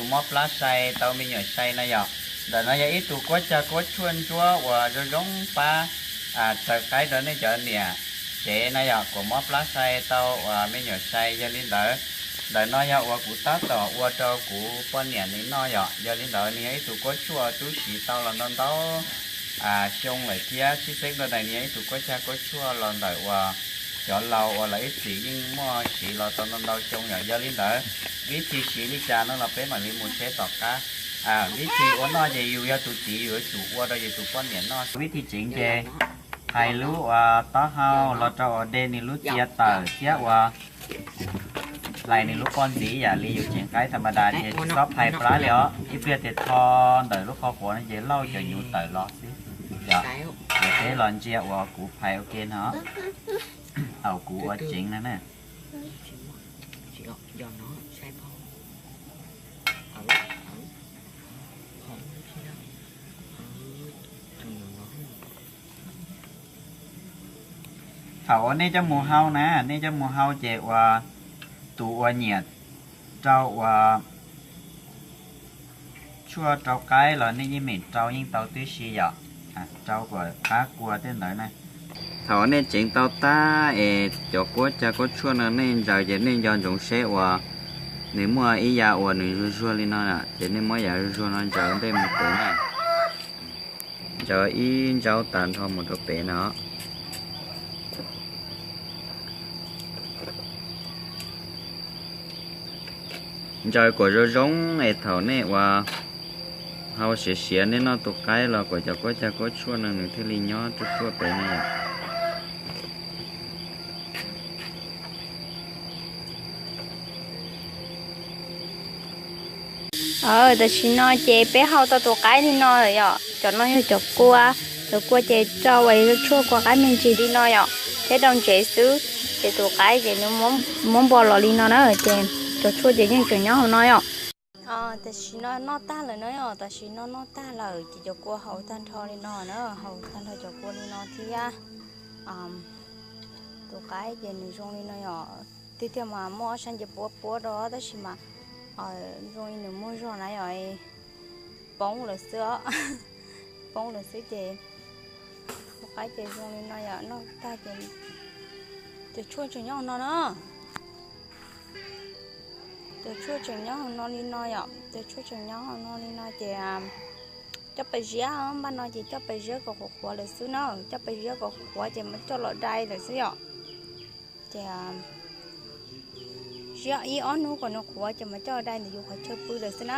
Mob plab sai tau me nyuam sai na yom. Ntawm no yog ib tug kuab cag kuab tshuaj ntsuab uas zoo zoo pab txaws qaib rau nej cov niam tsev na yom. Kuas mob plab sai tau uas me nyuam sai, yog li ntawd ntawm no yog uas kuv tab tom ua rau kuv poj niam nws noj yom. Yog li ntawd nws yog ib tug kuab tshuaj tub siv tau los ntau ntau xyoo lawm thiab. Tshwj xeeb rau ntawm nws yog ib tug kuab cag kuab tshuaj los ntawm uas cov laus uas lawv ib txwm yeej muaj siv los tau ntau ntau xyoo yom. Yog li ntawd vib thi siv li cas no los peb mam li mus saib tom qab. Vib thi ua noj ces yus yog tus txiv yus yuav tsum ua rau yus tus poj niam noj. Vib thi tsev ces hais lub uas taub hau los rau ua de nws lub txia tawm thiab uas hlais nws lub pob ntxiv yam li yus tsev qaib tha ma das ces tsis txhob phais plab li os. Ib pliag tes tho ntawm lub qhov quav no ces lauj cov nyuv tawm los xwb yom. Ces peb los ntsia uas kuv phais ua ke no, thaum kuv ua tsev no na. Thaum uas nej coj mus hau na, nej coj mus hau ces uas tus uas nyiam rau uas tshuaj rau qaib los nej yeej meem rau yeej tau tib si yom. Rau kom qab kua tej ntawd na. Thaum uas nej tsev tau tag es cov kuab cag kuab tshuaj no nej ntsaws ces nej nco ntsoov seb uas nws muaj ib yav uas nws zuag zuag li no ces nej muab yav zuag zuag no ntsaws ntej mus pem na. Ntsaws ib ntsaub tas nrho mus rau pem no. Ntsaws kom zoo zoo es thaum nej uas hau siav siav nej noj tus qaib los kom cov kuab cag kuab tshuaj no nws thiaj li nyob ruaj ruaj pem no yom. Tam sim no ces peb hau tau tus qaib li no lawm yom. Cov no yog cov kua, cov kua ces rau tshuaj kua qaib me ntsis li no yom, thiab rau ntsev xwb. Ces tus qaib ces nws muab npo los li no na, ces cov tshuaj ces yeej tseem nyob hauv no yom. Tam sim no noj tag lawm na yom, tam sim no noj tag lawm ces cov kua haus tag nrho li no na, haus tag nrho cov kua li no thiab. Tus qaib ces nws zoo li no yom, tiag tiag mas muaj ob sab nce puab puab rau tab sis mas zoo li nws muaj zog na yom, poob lawm xwb os. Poob lawm xwb ces tus qaib ces zoo li no yom, noj tag ces cov tshuaj tseem nyob hauv no na. Cov tshuaj tseem nyob hauv no li no yom, cov tshuaj tseem nyob hauv no li no ces coj pais ziab, npaj no ces coj pais ziab kom qhuav qhuav lawm xwb na, coj pais ziab kom qhuav ces mam coj los dai lawm xwb yom. Ces ziab ib ob hnub kom nws qhuav ces mam coj dai ntawm yus qhov chaw pw lawm xwb na.